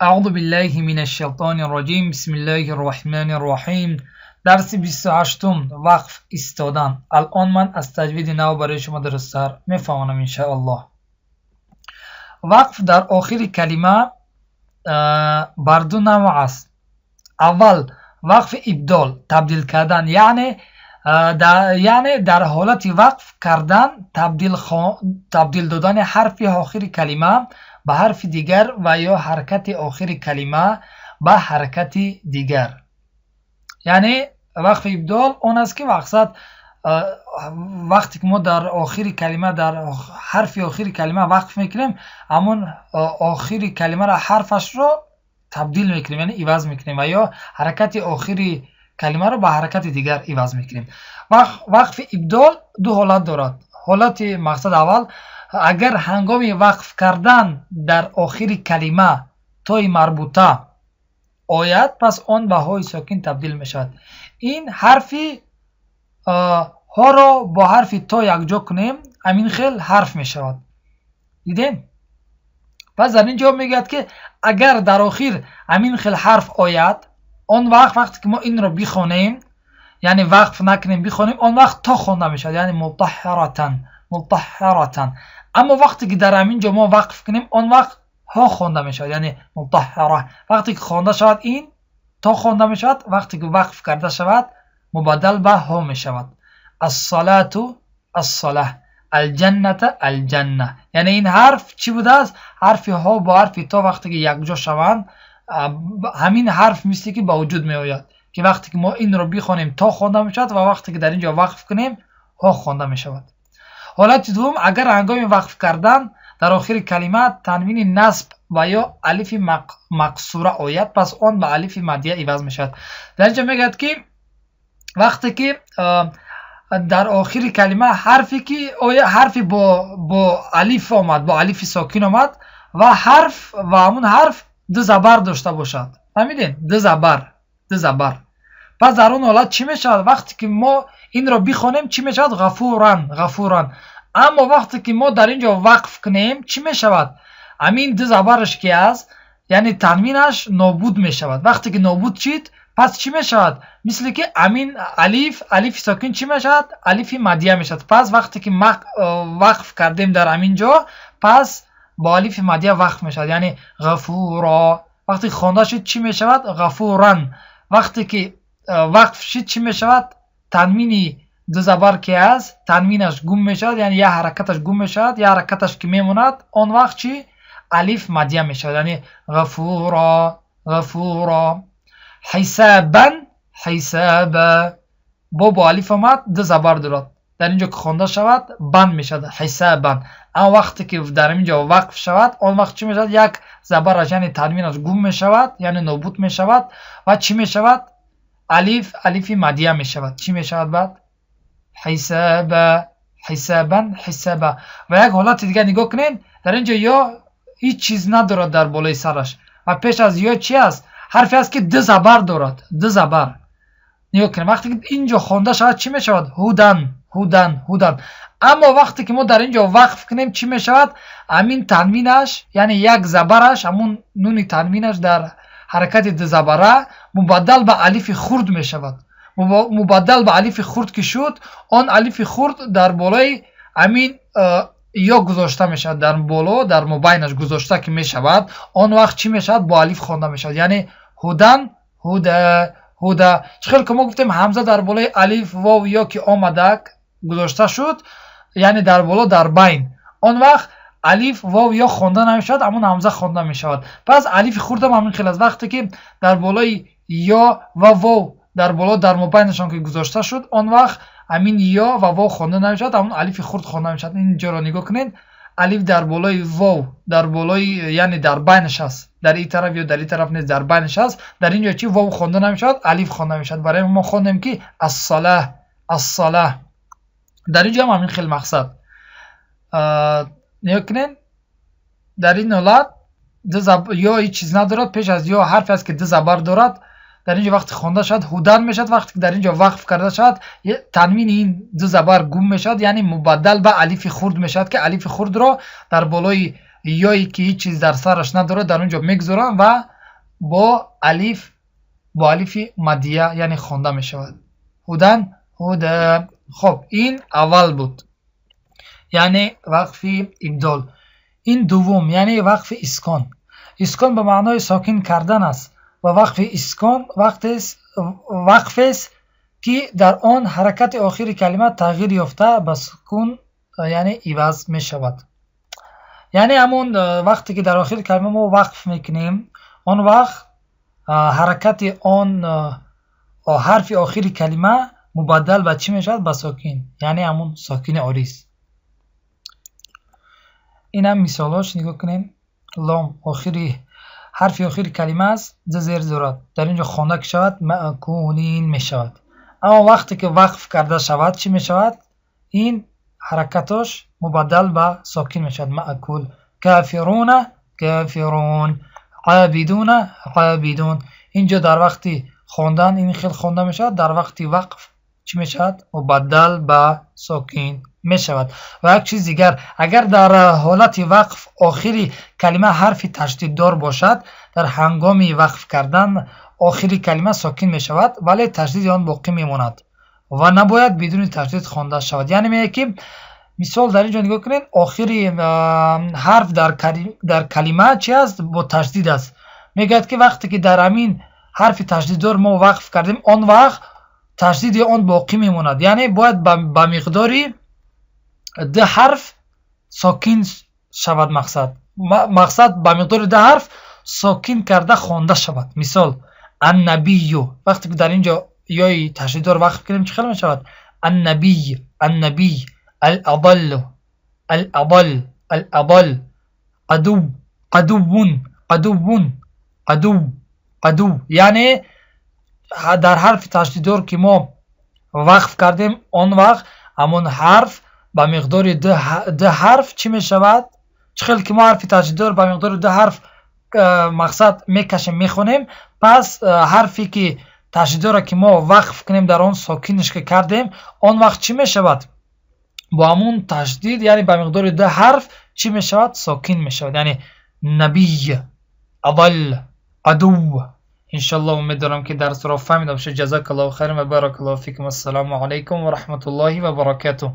أعوذ بالله من الشیطان الرجیم. بسم الله الرحمن الرحیم. درس 28، وقف، ایستادن. الان من از تجوید نو برای شما درستتر میفهمانم انشاءالله. وقف در آخر کلمه بر دو نوع است. اول وقف ابدال، تبدیل کردن، یعنی در حالت وقف کردن تبدیل دادن حرف آخر کلمه به حرف دیگر و یا حرکت آخر کلمه به حرکت دیگر. یعنی وقف ابدال آن است که مقصد وقتی که ما در آخر کلمه، در حرف آخر کلمه وقف میکنیم، همون آخر کلمه را، حرفش رو تبدیل میکنیم، یعنی عوض میکنیم و یا حرکت آخری کلمه رو به حرکت دیگر عوض میکنیم. وقف ابدال دو حالت دارد. حالت مقصد اول، اگر هنگام وقف کردن در آخر کلمه تای مربوطه آید، پس آن به های ساکن تبدیل می شود. این حرفی ها را با حرف تا یکجا کنیم، همین خیل حرف می شود. دیدین؟ پس در اینجا میگوید که اگر در آخر همین خیل حرف آید، آن وقت وقتی که ما این را بخوانیم، یعنی وقف نکنیم، بخوانیم، آن وقت تا خوانده می شود، یعنی مطهرة، مطهرة. اما وقتی که در همین جا ما وقف کنیم، آن وقت ها خوانده می شود، یعنی مطهره. وقتی که خوانده شود، این تا خوانده می شود. وقتی که وقف کرده شود، مبدل به ها می شود. الصلاة، الصلاة، الجنة، الجنة. یعنی این حرف چی بوده است؟ حرف ها با حرف تا وقتی که یکجا شوند، همین حرف مثل که به وجود می آید که وقتی که ما این رو بخوانیم، تا خوانده می شود و وقتی که در اینجا وقف کنیم، ها خوانده می شود. حالت دوم، اگر هنگام وقف کردن در آخر کلمه تنوین نصب و یا الف مقصوره آید، پس آن به الف مدیه عوض می شود. در اینجا میگوید که وقتی که در آخر کلمه حرفی که آیا حرفی با الف آمد، با الف ساکن آمد و حرف و همون حرف دو زبر داشته باشد، فهمیدین؟ دو زبر، دو زبر، پس در اون حالت چی میشود؟ وقتی که ما این را بخوانیم، چی میشود؟ غفورا، غفورا. اما وقتی که ما در اینجا وقف کنیم، چی میشود؟ همین دو زبرش که است، یعنی تنوینش نابود میشود. وقتی که نابود شد، پس چی میشود؟ مثل که همین الف، الف ساکن چی میشود؟ الف مدیه میشود. پس وقتی که وقف کردیم در همین جا، پس با الف مدیه وقف میشود، یعنی غفورا. وقتی خوانده شد، چی میشود؟ غفورا. وقتی که وقف شد، چی میشود؟ تنوینی دو زبر که است، تنوینش گم میشود، یعنی یا حرکتش گم میشود یا حرکتش که میموند، آن وقت چی؟ الف مدیه میشود، یعنی غفورا، غفورا. حسابا، حسابا. با الف آمد، دو زبر دارد. در اینجا که خوانده شود، بند میشود، حسابا. اما وقتی که در اینجا وقف شود، آن وقت چی میشود؟ یک زبرش، یعنی تنوینش گم میشود، یعنی نابود میشود و چی میشود؟ الف، الف مدیه میشود. چی میشود بعد؟ حسابا، حسابا، حسابا. و یک حالت دیگه نگاه کنین. در اینجا یا هیچ چیز ندارد در بالای سرش و پیش از یا چی است؟ حرفی است که دو زبر دارد، دو زبر. نگاه کنیم، وقتی که اینجا خوانده شود، چی میشود؟ هدى، هدى، هدى. اما وقتی که ما در اینجا وقف کنیم، چی میشود؟ همین تنوینش، یعنی یک زبرش، همون نون تنوینش در حرکت دو زبره مبدل به الف خرد میشود. مبدل به الف خرد که شد، آن الف خرد در بالای همین یا گذاشته میشود، در بالا، در مبینش گذاشته که میشود، آن وقت چی میشود؟ با الف خوانده میشود، یعنی هدى، هدى، هدى. چه که ما گفتیم همزه در بالای الف، واو یا که آمده گذاشته شد، یعنی در بالا، در بین، آن وقت الف، واو یا خوانده نمیشود، اما همزه خوانده میشود. پس الف خرد هم همین خیل است. وقتی که در بالای یا و واو، در بالا، در مابینشان که گذاشته شد، آن وقت همین یا و واو خوانده نمیشود، همون الف خرد خوانده میشود. اینجا را نگاه کنید. الف در بالای واو، در بالای، یعنی در بینش است، در این طرف یا در این طرف نیست، در بینش است. در اینجا چی؟ واو خوانده نمیشود، الف خوانده میشود. برای ما خواندیم که الصلاه، الصلاه. در اینجا هم همین خیلی مقصد. نگاه کنین، در این حالت یا هیچ چیز ندارد، پیش از یا حرف است که دو زبر دارد. در اینجا وقتی خوانده شد، هدى میشد. وقتی که در اینجا وقف کرده شد، تنوین این دو زبر گم میشد، یعنی مبدل به الف خرد میشد که الف خرد را در بالای ёе ки ҳеҷ чиз дар сараш надорад, дар он ҷо мегузоранд ва бо алиф, бо алифи маддия, яъне хонда мешавад. Ҳудан, ҳуда. Хоб, ин аввал буд, яъне вақфи ибдол. Ин дуввум, яъне вақфи искон. Искон ба маънои сокин кардан аст ва вақфи искон вақфест, ки дар он ҳаракати охири калима тағйир ёфта, ба сукун, яъне иваз мешавад. Яъне ҳамон вақте ки дар охири калима мо вақф мекунем, он вақт ҳаракати он ҳарфи охири калима мубаддал ба чӣ мешавад? Ба сокин, яъне ҳамон сокини ориз. Инам мисолҳош нигоҳ кунем. Лом охири ҳарфи охири калима аст, д зер дорад. Дар ин ҷо хонда ки шавад, маъкулин мешавад. Аммо вақте ки вақф карда шавад, чӣ мешавад? Ин ҳаракатош мубаддал ба сокин мешавад: маъкул. Кафируна, кафирун, абидуна, абидун. Ин ҷо дар вақти хондан ин хел хонда мешавад, дар вақти вақф чӣ мешавад? Мубаддал ба сокин мешавад. Ва як чиз дигар: агар дар ҳолати вақф охири калима ҳарфи ташдиддор бошад, дар ҳангоми вақф кардан охири калима сокин мешавад, вале ташдиди он боқӣ мемонад ва набояд бидуни ташдид хонда шавад. Яъне мегӯяд, ки мисол, дар ин ҷо нигоҳ кунед, охири ҳарф дар калима чи аст? Бо ташдид аст. Мегӯяд, ки вақте ки дар ҳамин ҳарфи ташдиддор мо вақф кардем, он вақт ташдиди он боқӣ мемонад, яъне бояд ба миқдори ду ҳарф сокин шавад. Мақсад, ба миқдори ду ҳарф сокин карда хонда шавад. Мисол: аннабию. Вақте ки дар ин ҷо ёи ташдиддор вақф кунем, чӣ хел мешавад? Аннабий, аннабий, алъадаллу, алъадал, алъадал, адув, адуввун, адуввун, адув, адув. Яъне дар ҳарфи ташдиддор ки мо вақф кардем, он вақт ҳамон ҳарф ба миқдори ду ҳарф чӣ мешавад? Чӣ хел ки мо ҳарфи ташдиддор ба миқдори ду ҳарф, мақсад, мекашем, мехонем, пас ҳарфе ки ташдиддорро ки мо вақф кунем, дар он сокинаш ки кардем, он вақт чӣ мешавад? Бо ҳамун ташдид, яъне ба миқдори ду ҳарф чӣ мешавад? Сокин мешавад. Яъне набий, адал, адув. Иншаллоҳ, умед дорам, ки дарсро фаҳмида бошед. Ҷазакаллоҳу хайран ва баракаллоҳу фикум. Ассалому алайкум ва раҳматуллоҳи ва баракатуҳ.